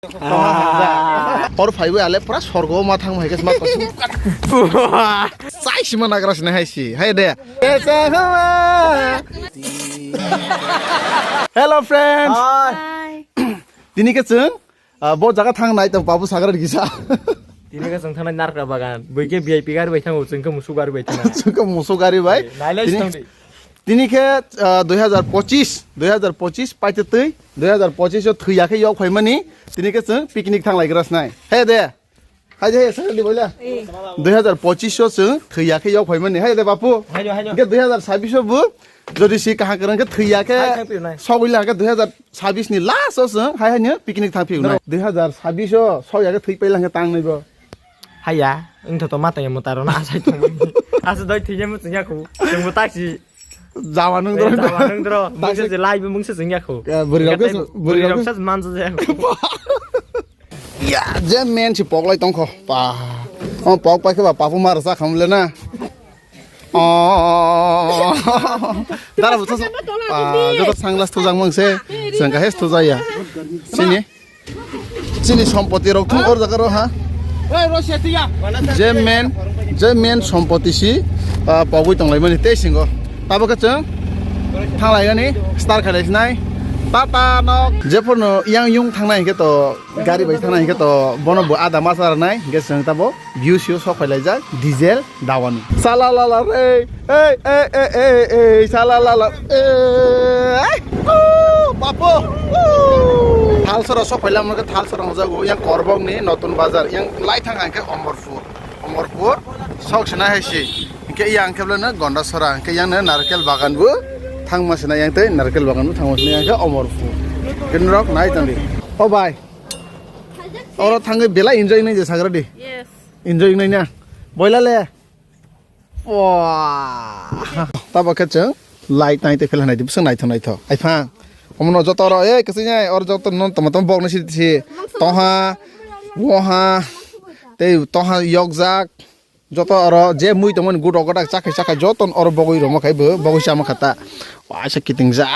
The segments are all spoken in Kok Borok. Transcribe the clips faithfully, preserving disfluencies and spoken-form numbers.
Hor phaiwi ale pura sorgo ma thang hai khe sma kosom. Sai sima nagra sini hai si. Hai de. Hello friends. Hi. Tini ke chwng, ah, bo jaga thang nai to babu sagra gisa. Tini ke chwng thangnai narkra bagan. Bui ke V I P gari bai thango, chwng ke musu gari bai thango. Chwng ke musu gari bai. Nailai tini, sitong di. Tini khe, ah, dui hazar pochis, dui hazar pochis paite twi, dui hazar pochis o thwi ya khe yok phaimani, tini khe chwng picnic thang lai gra snai. He de. Hai de, he, sakali boila. Eh. Dui hazar pochis o chwng thwi ya khe yok phaimani. Hai de, bapu. Haino, haino. Hingke dui hazar sabis o bo, jodi si kaham kwrwng khe thwi ya khe, hai, thang phi nai. Sogwi la khe dui hazar sabis ni last o chwng hai haino picnic thang phi nai. Dui hazar sabis o sok ya khe thwi paila hingke tang nai bo. Haya, wngthoto matanya mwta rwna asai tongmani. Asai doi thwina muchungya khu. Chwngbo taksi. Jawa nung dro. Jawa nung dro. Mungsa je live mungsa chwngya khu. Ya, bwrwi rok khe, bwrwi rok khe mansa je. Ya, je men si pok lai tongkho. Pa. O pok pai khe ba papu mar sa khamle na. O. Dara bo sa. Ah, joto sunglass thujak mang se. Sengka hes thujaya. Sini. Chini sompoti rok thung or jaga ro ha. Je men, je men sompoti si, ah, pogwi tong lai mani tei singo. Tabo khe chwng thang lai gani star khalai sinai. Tata nok. Jephuru no yang yung thang nai hingke to gari bai thang nai hingke to bono bo ada masa rwnai hingke chwng tabo. Views yo sok phai laijak, diesel dawani. Sala la la re, ei, ei, ei, ei, ei, sala la la, ei, oh, bapo, oh. Thalsora sok phai lamno khe Thalsora hwnjago, yang Korbok ni Notun Bazar, yang lai thang hangkhe Omorpur, Omorpur sok sina hai si, hingke yang khe bwleno Gondasora, hingke yang no Narkel Bagan bo thangma sina yang tei Narkel Bagan bo thangma sina yang khe Omorpur. Kinrok nai tongdi. O bai. Oro thangwi belai enjoy nai je sagra di. Yes. Enjoy nai na. Boila le. Wah. Tabo khe chwng light nai te phela nai di bwswk naithok naithok. Ai phang. Omono joto oro, eh, kwsui nai, oro joto no tamo tamo bok nai si, si. Toha, woha, tei toha yokjak. Joto oro je mui tongmani gudo godak chakhai chakhai joto oro bogwi rwma khai bo bogwi chama kha ta. Waisa kiting jak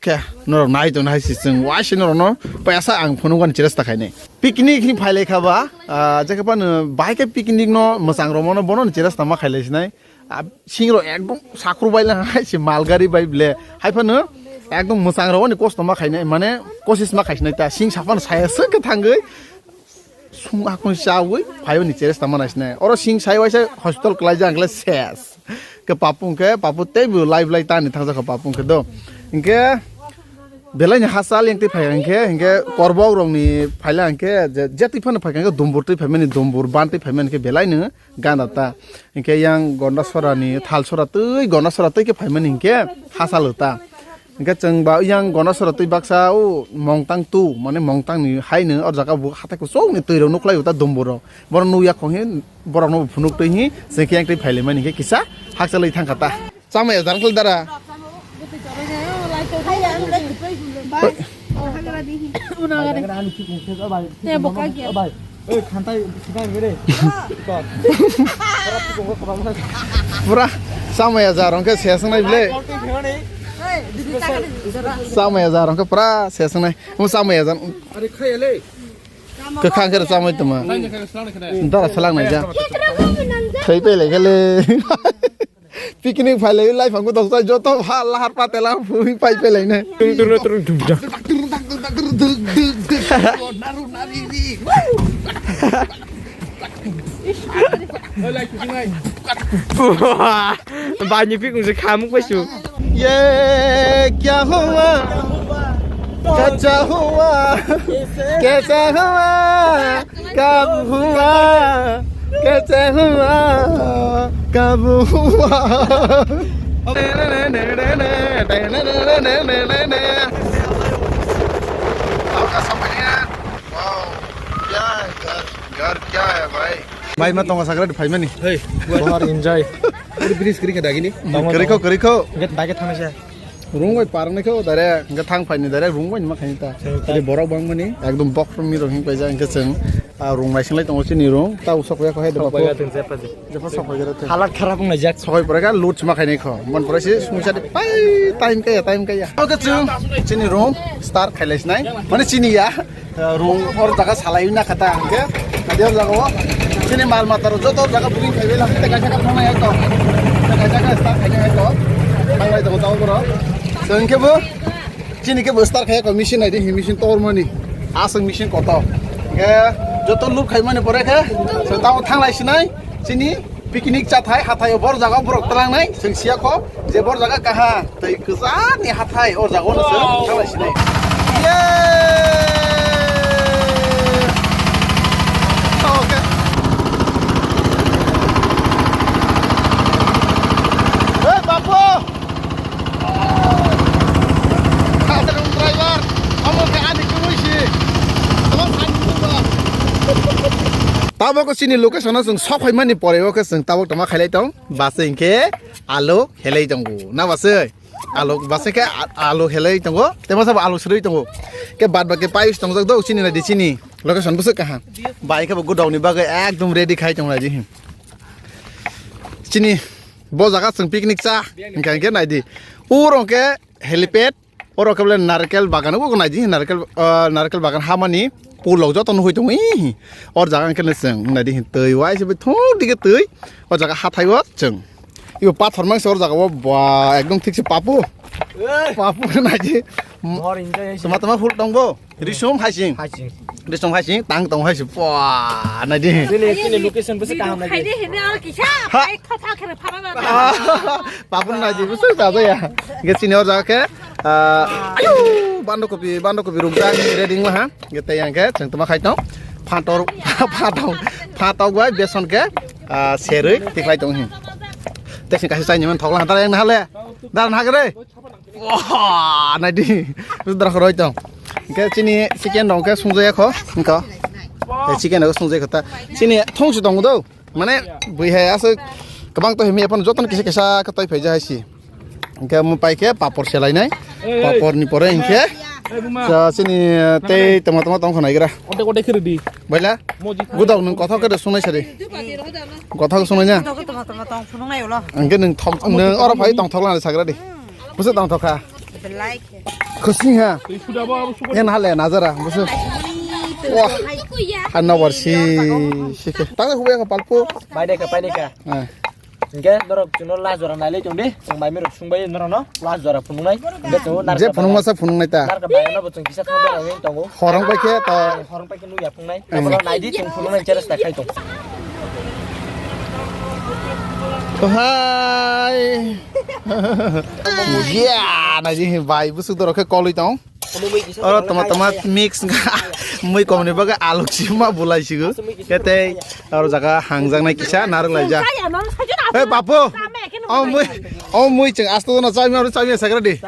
khe norok nai tong hai si chwng waisa norok no paisa ang phunuk ani cheresta khainai. Picnic ni phailai kha ba, ah, je khe phano bahai khe picnic no mwchang rwmano bono ni cheresta ma khailai sinai. Ah, sing rok ekdom sakru bai lang hai se malgari bai ble. Hai phano ekdom mwchang rwmani kosto ma khainai, mane kosis ma khaisinai ta. Sing saphano saya swk khe thangwi. Sung akung chawi, phaiwi ni cheres tama nai sinai. Oro sing sai waisa hospital kwlai jang kle ses. Ke papu ke, papu tei bo live lai tani thang jakha papu ke do. Hingke belai ni hachal yang tei phai hingke, hingke korbok rok ni phaila hingke je, je twi phano phai hingke dumbur twi phai mani, dumbur ban twi phai mani ke belai no ganda ta. Hingke yang Gondasora ni Thalsora twi Gondasora twi ke phai mani hingke hachal ta. Hingke chwng ba yang Gondasora twi baksa o mongtang tu, mane mongtang ni hai no o jaga bo hathai kuchuk ni twi rok nuklai o ta dumbur rok. Borok nukya khong hi, borok no phunuk twi hi, chwng khe yang twi phai lai mani hingke kisa hakchalwi thang kha ta. Chamaya jang khlai dara. Pura chamaya jar hwnkhe se swngnai ble. Chamaya jar hwnkhe pura se swngnai. Mo chamaya jar. Kwkhang khe chamai tongma. Dara salang nai ja. Thai pe lai khe le. Picnic phai lai, lai phang ko dok sai, joto ha lahar pa tela phui pai pe lai nai. Tung tung tung tung ja. Bani pi kung se khamuk pai su. Ye kya hua? Kacha hua? Kaisa hua? Kab hua, kacha hua, kab hua. Wow, kya hai ghar, ghar kya hai bhai? Bhai, ma tonga sakra phai mani. Hey, bahar enjoy. Puri bridge kiri khe dagini. Kwrwi kho, kwrwi kho. Get dagi thangsa. Rung bai parnai khe o direct, hingke thang phaini direct rung bai ma khaini ta. Tei borok bangmani ekdom bokhrom ni rok hing paijak hingke chwng Ah, rung naising lai tongo chini rung. Tabo sok ya ko hai de Sok bapo. Pai ga thung, jepha je. Jepha sok pai ga thung. Halat kharap wng laijak. Sok pai pore ka lut chuma khainai kho. Mon pore si sungsa de pai time kaya, time kaya. Oke chung chini rung start khai lai sinai. Mane chini ya. Ah, rung or jaga salai na khata hingke. Adi or jaga o. Chini mal mata ro joto jaga booking khai lai. Te kaisa ka thang nai to. Te kaisa ka start khai nai to. Thang lai to tabo boro. So hingke bo. Chini khe bo start khe ko machine naidi hi machine tor mani. Aswk machine kotor. Khe joto look khai mani pore khe so tamo thang lai sinai. Chini picnic cha thai hathai bor jaga borok twlang nai. Sing siya kho je bor jaga kaha tei kwchani hathai or jaga no se thang lai sinai. Yay! Okay. Hey, Bapu! Driver, omo khe ani kwrwi si. Tamo thani thungba. Tabok chini location o chwng sok phaimani pore o khe chwng tabok tongma khailai tong. Base hinkhe alu helai tongo. Na base? Alu base khe a-, alu helai tongo. Tei masa bo alu srwi tongo. Khe bad baki pais tongjak do chini na di chini. Location bwswk kaham. Bai khe bo gudok ni bagwi ekdom ready khai tong lai di. Chini bo jaga chwng picnic cha. Hinkhe hinkhe nai di. Uro khe helipad. Oro khe bole narkel bagan, o nai di narkel, ah, narkel bagan hamani pulok joto nugui tongo, ih, or jaga hwnkhe no chwng nai di twi wai se thung dige twi, o jaga hathai o chwng. Ibo pathor mangsa or jaga o ba ekdom thik se papu. Ei. Papu nai di. Bor enjoy hai se. Tama tama phul tong bo. Risum hai sing. Hai sing. Risum hai sing, tang tong hai se. Pua, nai di. Chini, chini location bwswk kaham nai di. Khaide hene al kisa, Ha. Pai kha kha khe phara na. Papu nai di, bwswk da ya. Ge chini or jaga khe. Ah, ayu, bando kopi, bando kopi rukjak, ready wngma ha. Ge tei ang khe, chwng toma khai tong. Phantor, phantor, phantok bai beson khe, ah, serwi, tiklai tong hin. Tei sing kaisa chai nyaman thokla, dara yang nahale. Dara nahagre. Wah, nai di. Dara khoroi tong. Ge chini chicken rong khe sungjaya kho, engko. Ge chicken rong sungjaya kho ta. Chini thongsi tong do. Mane, bui hai aswk kwbang to himi aphano jotono kisa kisa khe toi phaija hai si. Hingke omo pai khe papor selainai. Ei, ei. Papor ni pore hingke. Ei, buma. Cha, chini tei tongma tongma tong khonai gra. Ote, ote khiri di. Baila? Moji. Gudok nwng kothok khe de sungnai sari. Kothok sungnai na? Kothok tongma tongma tong phunuknai ulo. Hingke nwng thok, nwng oro phai tong thok lana sagra di. Bwswk tong thok kha? Belai khe. Khusing ha. Tei suda bo abo suka. Yan hale nazara, bwswk. Wah. Ano warsi, si khe. Tang huya ka palpu. Pai de ka, pai de ka. Eh. Hingke norok chwngno last jora nailai tong di. Chwng bai mirok sungbai norokno last jora phunuknai. Hingke chwngno narwkha Je phunukma bai. Sa phunuknai ta. Narwkha bai ano bo chwng kisa thang bai tong o. Horong bai khe ta. Horong bai khe nukya phunuknai. Hmm. Abono nai di chwng phunuknai cheresta khai tong. Oh, hi. Yeah, nai di bai bwswk dorok khe kolwi tong. Oro toma toma mix wngkha. Mui komni bagwi alu sima bulai sigo. Kete oro jaga hangjaknai kisa narwk laijak. Hey, Bapu. O mui, o mui chwng asto no chami oro chami sakra di.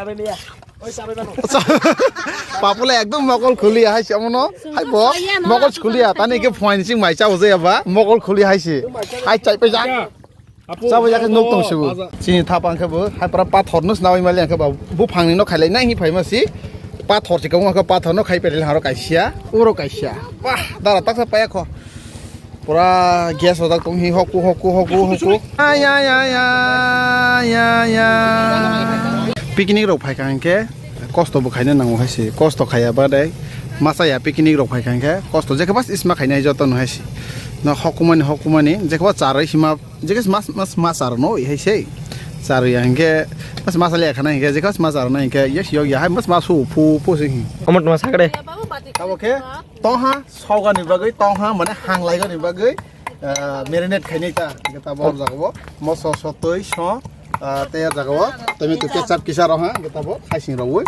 Papule ekdom mokol khuliya hai se omono. Hai bo mokol khuliya tani ke phuaini sing mai chao je ba mokol khuli hai se. Hai chai pe jak. Chabo yakhe nok tong sugo. Chini thapang khe bo hai pura pathor no snawi mali ang khe ba buphang ni no khailai nai hi phaima si. Pathor si kamo khe pathor no khai pelai haro kaisia. Uro kaisia. Bah, dara taksa paya kho. Pura gas odak tong hi hoku, hoku, hoku, hoku. Ay, ay, ay, ay, ay, ay. Picnic rok phai kha hingkhe kosto bo khaina nango hai si. Kosto khaya ba dai. Masa ya picnic rok phai kha hingkhe kosto je khe bas isma khaina joto no hai si. No hokumani, hokumani je khe ba charwi sima. Jekes mas, mas, mas aro no, hai se. Sar ya hingke, mas, mas le khana hingke, jekes mas aro no hingke, yes, yo, ya, hai, mas, mas, hu, phu, phu, se hi. Omo tuma sakre. Tabo khe, tongha, sogani bagwi, tongha, mane, hanglaigani bagwi, ah, marinate khainai ta, hingke tabo, oh, jago, moso, so, twi, so, ah, tei jago, tomato ketchup kisa roha, hingke tabo, haising rogwi,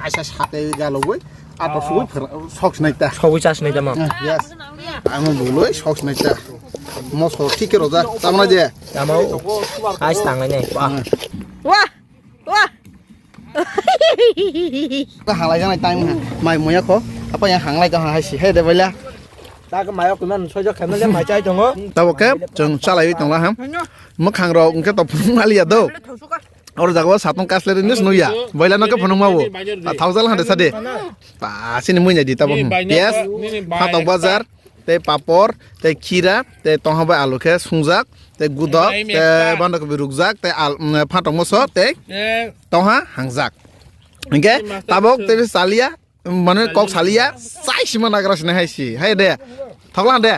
aisa sate galogwi, ato sugwi, sok sinai ta. Sogwi cha sinai ta ma. Ah, yes. Amo buloi, sok sinai ta. Moso thik khe rojak, tamna je. Tamo. Ais tangnai ne. Wah. Wah. Wah. Hanglai janai time ha. Mai moya kho. Apa yang hanglai kha hai si. He de baila. Ta ke mayo kuman sojo khaimale mai chai tongo. Tabo khe chwng chalai tongla ham. Mwkhang rok hwnkhe to phunung maliya do. Oro jago satong kasle rinus nuya. Baila no khe phunung mawo. A thousand hande sade. Ta sini mui nai di tabo. Yes. Hatok bazar. tei papor, tei khira, tei tongha bai alu khe sungjak, tei gudok, tei bandakobi rukjak, tei al-, mm, phatong moso, tei tongha hangjak. Hinkhe tabok tei chaliya, mane kok saliya, chai sima nagra sini hai si. Hai de. Thokla de.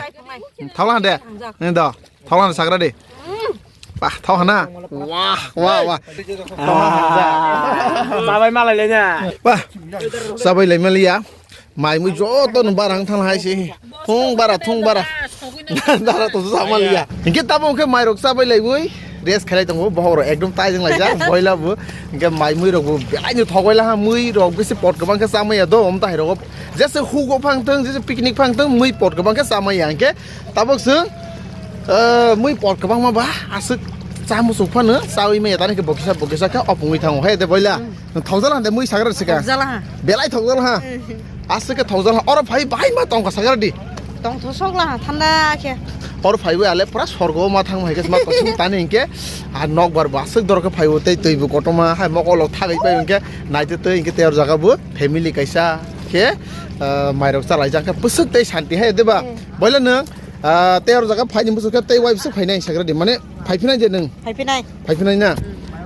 Thokla de. Ni do. Thokla de sagra de. Bah, thok hana. Wah, wah, wah. Sabai malai le na. Bah. Sabai lai maliya. Mai mui joto no barang thang hai si. Thung bara, thung bara. Dara to sa maliya. Hinkhe tabok khe mai rok sabai lai bui. Rest khelai tongo, bohok rok ekdom tai jeng laijak, boila bo. Hinkhe mai mui rok bo belai no thok baila ha, mui rok bisi pot kwbang khe chamaya do, om tai rok. Jese hugo phang thang, jese picnic phang thang, mui pot kwbang khe chamaya. Hinkhe tabok swng, eh, mui pot kwbang ma ba, aswk cha muchuk phano, chawi maya tani khe bokisa, bokisa khe opungwi thango. He de boila, thokjala de mui sagra sika. Thokjala ha. Belai thokjala ha. Aswk khe thokjala ha. Oro phai bai ma tongkha sagra di. Tongthosok laha thanda khe. Hor phaiwi ale pura sorgo ma thang hai khe ma tongthok tani hinkhe, ah, nokbar bo aswk dor khe phaiwi tei twi bo kotorma hai mokol rok thagwi pai hinkhe naitwi twi hinkhe tei or jaga bo family kaisa khe, ah, mai rok chalaijak khe bwswk tei santi hai de ba. Hmm. Boila nwng, ah, tei or jaga phaini bwswk khe tei wai bwswk phainai sagra di mane phai phinai je nwng. Phai phinai. Phai phinai na?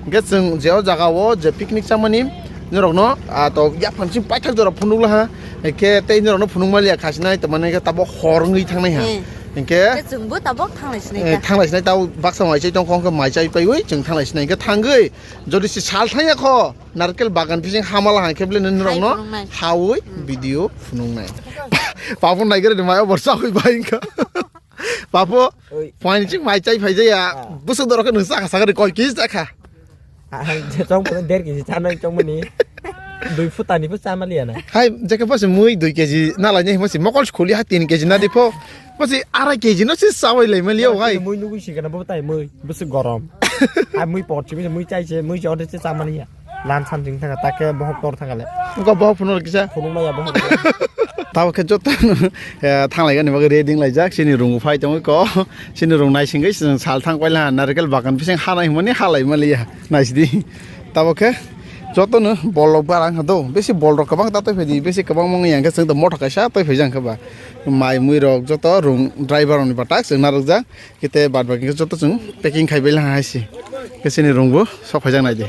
Hinkhe chwng je o jaga o je picnic chamani norokno, ah, to yaphang chini paithak jora phunukla ha. Hinkhe tei norokno phunuk maliya khasinai, tamani hinkhe tabo hor wngwi thangnai ha. Eh. Hinkhe Hinkhe chwngbo tabok thanglai sinai eh, ta. Thanglai sinai tabo baksa mai chai tongkho, hinkhe mai chai paiwi chwng thanglai sinai. Hinkhe thangwi jodi se sal thangya kho, narkel bagan bising hamala hai khe bele norokno Hai phunuknai. Hawi Hmm. Video phunuknai. Papo naigere mai obor chawi bai hinkhe. Papo, Oi. Phaini ching mai chai phai jaya. Ah. Bwswk dorok khe nwng chakha sakha de koi kis chakha. Ah, je chong phuno der kg chanai chong mani. Dui phutani phu chamaliya na. Hai, jekhe pho se mui dui kg na lai nai himo se mokol khuli ha tin kg na di pho. Pho se arai kg no se chawai lai maliya hai. Mui nugui si kana bo tai mui, bwswk gorom. Hai mui por chimi mui chai se, mui se ode se chamaliya. Lan san jing thanga, ta khe bohok tor thanga le. Wngkha bohok phunuk kisa. Phunuk maya bohok. Tabo khe joto, eh, thanglai gani bagwi ready wnglaijak. Chini rung phai tongwi ko. Chini rung naisingwi chwng sal thang paila narikal bagan bising hanai hwnmani halai maliya. Naisidi. Tabo khe joto no bol rok barang do. Besi bol rok kwbang ta twi phaidi, besi kwbang mangya hwnkhe chwng to motor kaisa twi phaijak hwnkhe ba. Mai mui rok joto rung driver rok ni batak chwng narwkjak. Kete bad baki joto chwng packing khai baila hai si. Khe chini rung bo sok phaijak naidi.